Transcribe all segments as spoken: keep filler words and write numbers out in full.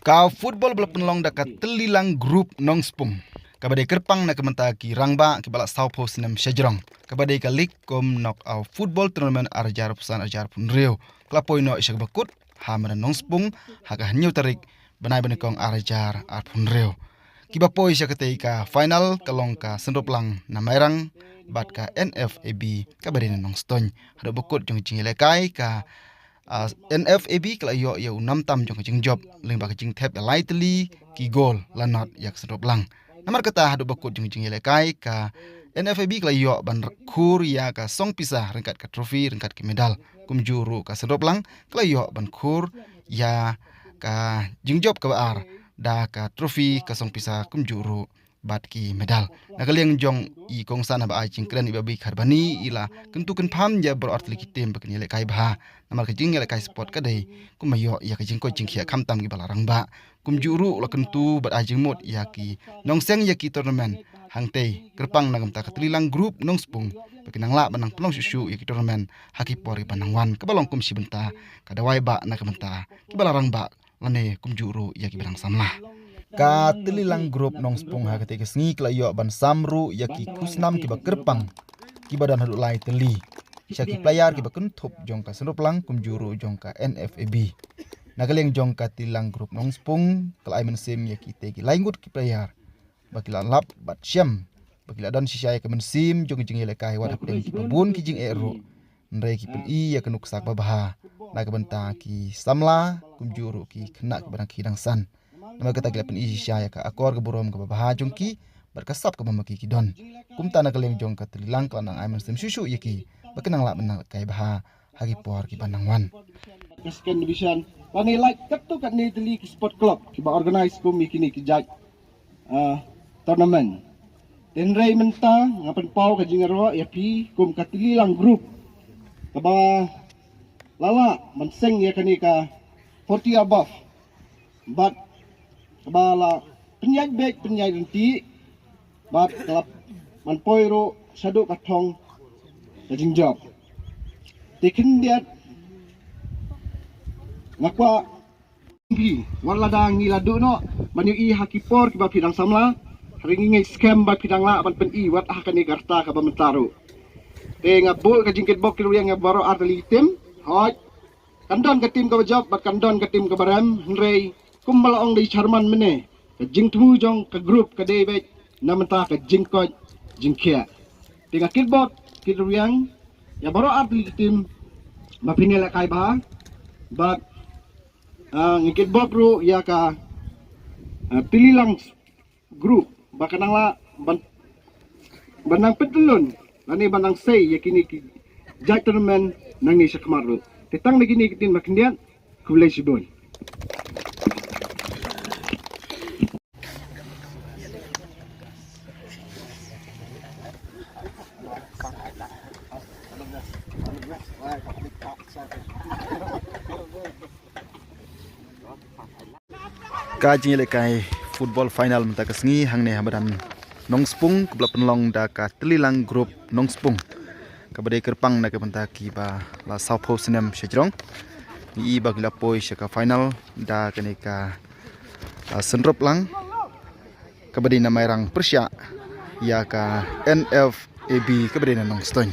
Ka football ba la pynlong da ka Tlilang Group Nongspung, kaba dei kyrpang na ka bynta ki rangbah kiba la sawphew snem shajrong, kaba dei ka League cum Knockout Football Tournament ar hajar arphew san ar hajar arphew hynriew, ka la poi noh sha kaba kut ha madan Nongspung ha ka hynñiew tarik bnai ba nyngkong ar hajar arphew hynriew. Kiba poi sha katei ka final ka long ka Synroplang na Mairang bad ka N F A B kaba dei na Nongstoiñ. Haduh ba kut jong ka jingïalehkai ka, ah, N F A B ka la ïoh ïa u namtam jong ka jingjop lyngba ka jingthep ïa lai tylli ki gol la not ïa ka Synroplang. Namar kata haduh ba kut jong ka jingïalehkai ka N F A B ka la ïoh ban khur ïa ka song pisa ryngkat ka trophy ryngkat ki medal. Kumjuh ruh ka Synroplang ka la ïoh ban khur ïa ka jingjop kaba ar da ka trophy, ka song pisa kumjuh ruh bad ki medal. Na ka liang jong i kongsan ba ai jingkren i Babi Kharbani i la kyntu kynpham ïa baroh artylli ki team ba kin ïalehkai bha. Namar ka jingïalehkai sport ka dei kumba ïoh ïa ka jingkoit jingkhiah khamtam kiba la rangbah. Kumjuh ruh la kyntu bad ai jingmut ïa ki nongseng ïa ki tournament. Hangtei kyrpang na ka bynta ka Tlilang Group Nongspung ba kin nang lah ban nang pynlong shuh shuh ïa ki tournament ha ki por kiba nang wan, kaba long kum shi bynta ka dawai bah na ka bynta kiba la rangbah lane kumjuh ruh ïa kiba dang samla. Ka Tlilang Group Nongspung ha katei ka sngi ka la ïoh ban sam ruh ïa ki khusnam kiba kyrpang kiba don haduh lai tylli sha ki player kiba kynthup jong ka Synroplang kumjuh ruh jong ka N F A B. Na ka liang jong ka Tlilang Group Nongspung ka la ai mynsiem ïa kitei ki lai ngut ki player ba ki la lap bad shem ba ki la don shisha ïa ka mynsiem jong ka jingïalehkai wat hapdeng kiba bun ki jingeh ruh. Hynrei ki pyni ïa ka nuksa kaba bha na ka bynta ki samla kumjuh ruh ki khynnah kiba dang khie dang san. Namar kata ki la pyni shisha ïa ka akor ka burom kaba bha jong ki bad ka sap kaba ma ki ki don. Kumta na ka liang jong ka Tlilang ka la nang ai mynsiem shuh shuh ïa ki ba kin nang lah ban nang lehkai bha ha ki por kiba nang wan. Ka second division lane lait katto katne tylli ki sport club kiba organize kum ïa kine ki jait, ah, tournament. Hynrei mynta nga pynpaw ka jingïaroh ïa phi kum ka Tlilang Group kaba la lah ban seng ïa kane ka forty above bad kaba la pynïaid beit pynïaid ryntih bad ka la ban poi ruh shaduh ka thong ka jingjop. Te khyndiat nga kwah phi, wat lada ngi la duh noh ban ïohi ha ki por kiba phi dang samla, hynrei ngi ngeit skhem ba phi dang lah ban pyni wat ha kane ka rta kaba mynta ruh. Te nga buh ka jingkitbok kitrwiang ïa baroh artylli ki team. Hooid, kan don ka team kaba jop bad kan don ka team kaba rem, hynrei kumba la ong da i chairman mynne, ka jingthmu jong ka group ka dei beit na bynta ka jingkoit jingkhiah. Te nga kitbok kitrwiang ïa baroh artylli ki team ba phin ïalehkai bha bad, ah, nga kitbok ruh ïa ka, ah, Tlilang Group ba kan nang lah ban, ban nang pyntyllun lane ban nang sei ïa kine ki jait tournament nangne shakhmat ruh. Te tang na kine ki ktien ba khyndiat, khublei shibun. Ka jingïalehkai football final mynta ka sngi hangne ha madan Nongspung kaba la pynlong da ka Tlilang Group Nongspung, kaba dei kyrpang na ka bynta kiba la sawphew snem shajrong. Ngi i ba ki la poi sha ka final da kane ka, ah, Synroplang kaba dei na Mairang pyrshah ïa ka N F A B kaba dei na Nongstoiñ.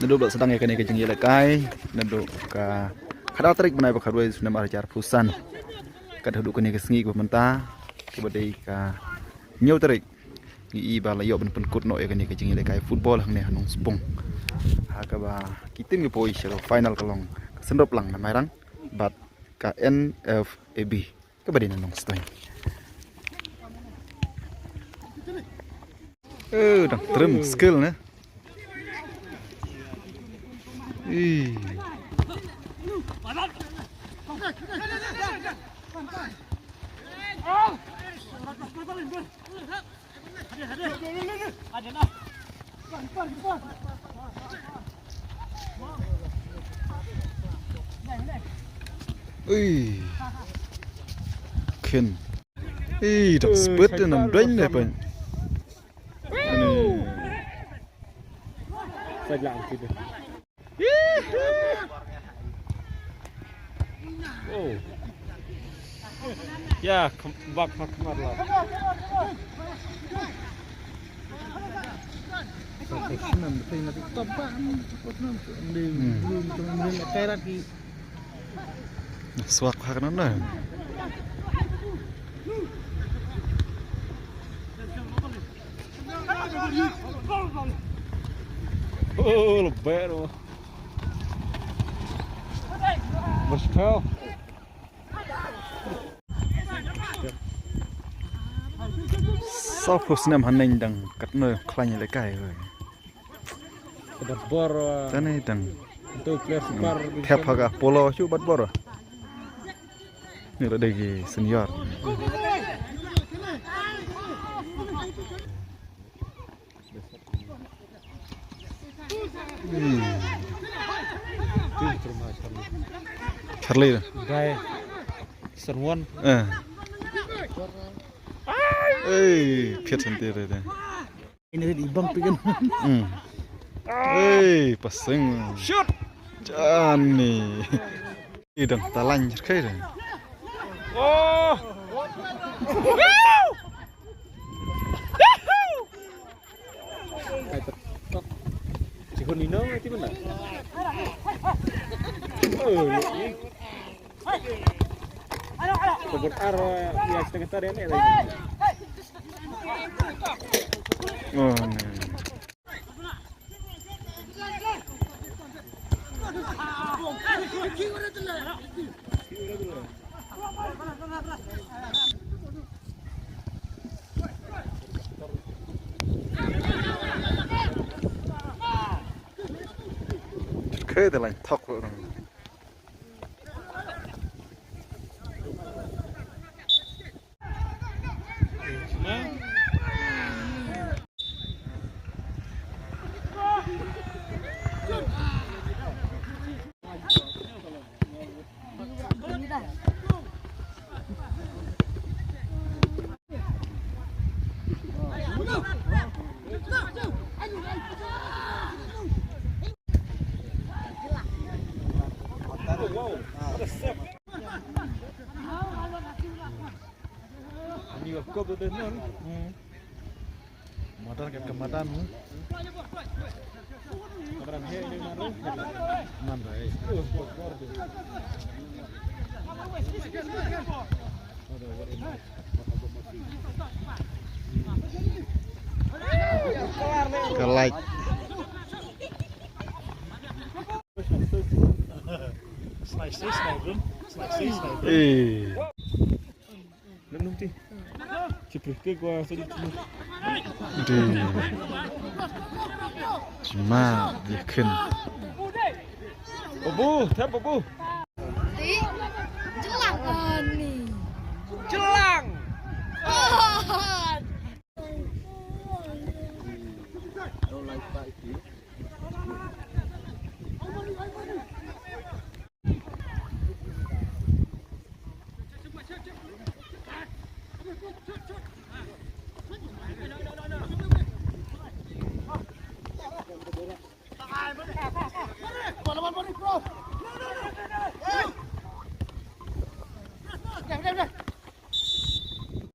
Naduh ba la sdang ïa kane ka jingïalehkai naduh ka khatar tarik bnai ba khatwei snem ar hajar arphew san, kat haduh kane ka sngi kaba mynta kaba dei ka hynñiew tarik, ngi i ba la ïoh ban pynkut noh ïa kane ka jingïalehkai football hangne ha Nongspung. Ha kaba ki team ki poi sha ka final ka long ka Synroplang na Mairang bad ka N F A B kaba dei na Nongstoiñ. Eh, dang trem skill ne. Ih. Ui. Khin. Ih, dang spit, nam doin deh, pen. Ani. Sa lang sih deh. Oh. Ya, kem-, bak mak mak lah. Hmm. Swak hak nan na. Oh, lebih tu. Bos kau. Sa phew snem haneng dang kat no khlaiñ le kai. Ka bat bor. Tane dang. Tu player super. Thep ha ka polo shu bat bor. Ni la dei ki senior. Hmm. Charlie. Bai. Serwon. Eh. Eh, phiat senti re de. Ini di bang pikan. Hmm. Eh, pasing. Shoot. Jani. Idang talan jerkai de. Oh. Hai, tok. Cihun ino, ti mana? Oh, ini. Kebut ar, ya, setengah tadi, ini. Oh, ini. Khơi de lain thok lo dong. Madan ka, ka madan, hmm. Madan hai ni madan. Madan hai. Ka light. Slice, slice, slice. Eh. Nang nung ti. Chipri ke gua sedikit. Di. Cuma bikin. Babu, tap babu. Di. Jelang. Ani. Jelang. Oh.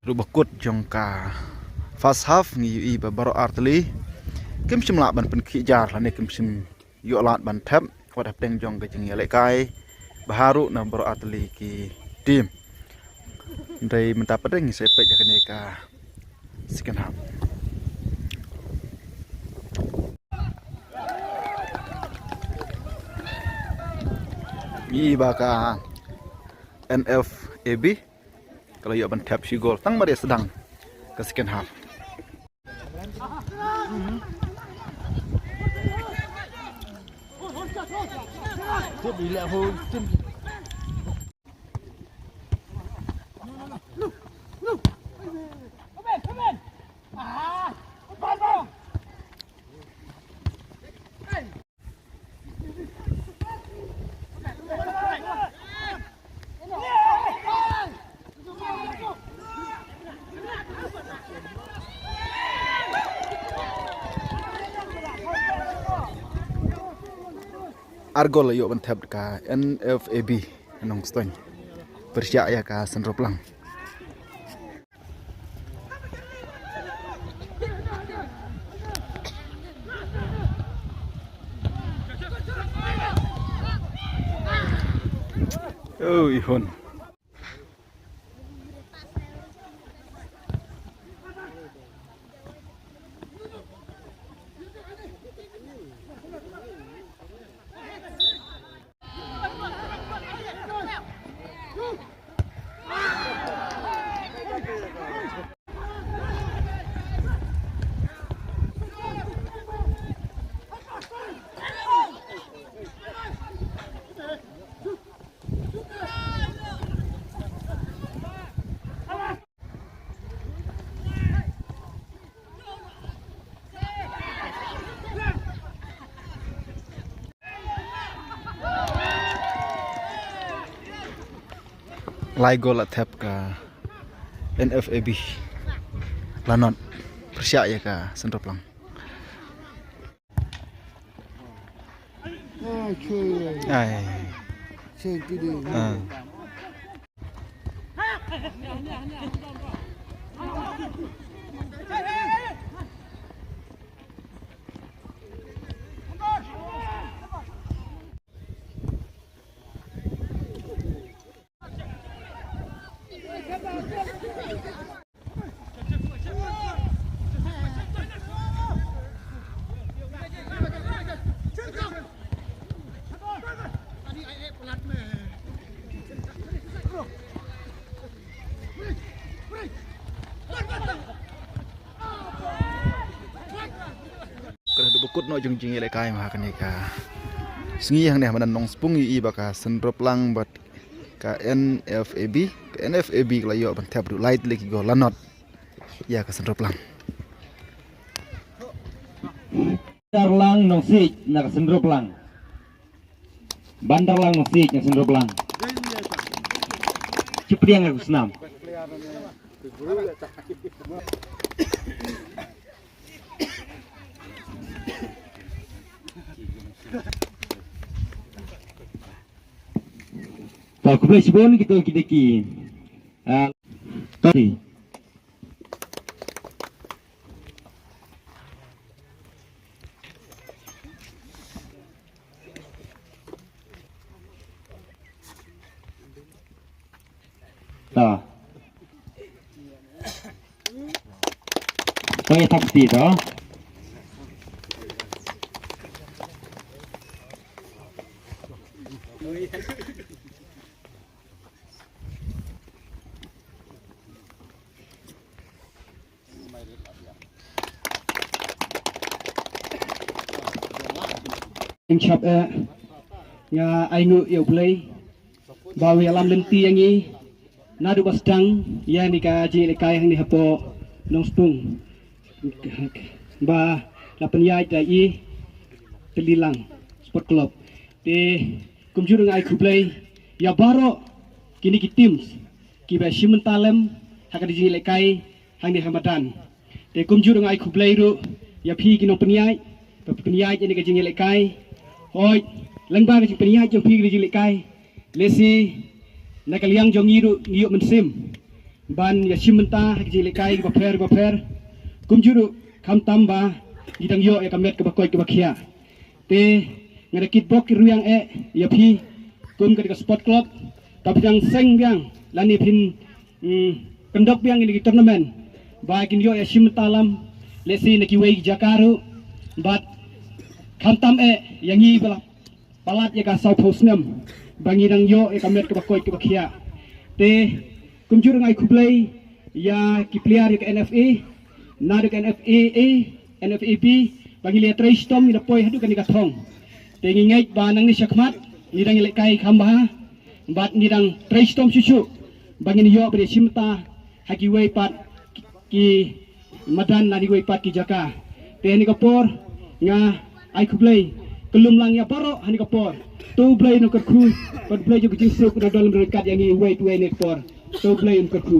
Ruh ba kut jong ka first half ngi ïohi ba baroh artylli kim shym lah ban pynkhih jar lane kim shym ïoh lad ban thep wat hapdeng jong ka jingïalehkai bha ruh na baroh artylli ki team. Hynrei mynta pat ngi sa peit ïa kane ka second half. Ngi ba ka N F A B ka la ïoh ban thep shi gol tang mar ïa sdang ka second half. Ar gol la ïoh ban thep ka N F A B Nongstoiñ. Pyrshah ïa ka Central Plang. Oh, ihon. Lai gol la thep ka N F A B. Lanot. Pyrshah ïa ka Central Plang. Ai. Ah. Ka dei ba kut noh jong jingïalehkai ma ha kane ka sngi hangne ha madan Nongspung, ïohi ba ka Central Plang bad ka N F A B, ka N F A B ka la ïoh ban thep duh lai tylli ki gol, lanot ïa ka Central Plang. Darlang Nongsiej na ka Central Plang. Bandarlang Nongsiej na ka Central Plang. Chipdiang aku senam. Ta khublei shibun kita kita ki. Ah, tadi. Ta. Ta ïa thap ti ta. Ïa chap eh, nga ai nguh ïa U Blei ba u ïalam lynti ïa ngi naduh ba sdang ïa kane ka jingïalehkai hangne hapoh Nongspung ba la pynïaid da i Pyrlilang Sport Club. Te kumjuh nga ai khublei ïa baroh kine ki teams kiba shim bynta lem ha ka jingïalehkai hangne ha madan. Te kumjuh nga ai khublei ruh ïa phi ki nongpynïaid ba pynïaid ïa kane ka jingïalehkai. Hooid, lyngba ka jingpynïaid jong phi ka jingïalehkai, lehse na ka liang jong ngi ruh ngi ïoh mynsiem ban ïa shim bynta ha ka jingïalehkai kiba pher kiba pher. Kumjuh ruh khamtam ba ngi dang ïoh ïa ka met kaba koit kaba khiah. Te nga da kitbok kitrwiang eh ïa phi kum ka dei ka sport club, ba phi dang seng biang lane phin, mm, pyndok biang ïa ki tournament ba kin ïoh ïa shim bynta lem, lehse na kiwei ki jaka ruh. Bad khamtam eh ïa ngi ba la palat ïa ka sawphew snem ba ngi dang ïoh ïa ka met kaba koit kaba khiah. Te kumjuh nga ai khublei ïa ki player ïa ka N F A, naduh ka N F A A, N F A B, ba ngi la trei shitom ngi la poi haduh kane ka thong. Te ngi ngeit ba nangne shakhmat ngi dang ïalehkai kham bha bad ngi dang trei shitom shuh shuh ba ngin ïoh ban ïa shim bynta ha kiwei pat ki madan na kiwei pat ki jaka. Te ha kane ka por nga ai khublei kyllum lang ïa baroh ha kane ka por. To U Blei un kyrkhu bad U Blei jong ka jingsuk un don ryngkat ïa ngi uwei pa uwei ha kane ka por. To U Blei un kyrkhu.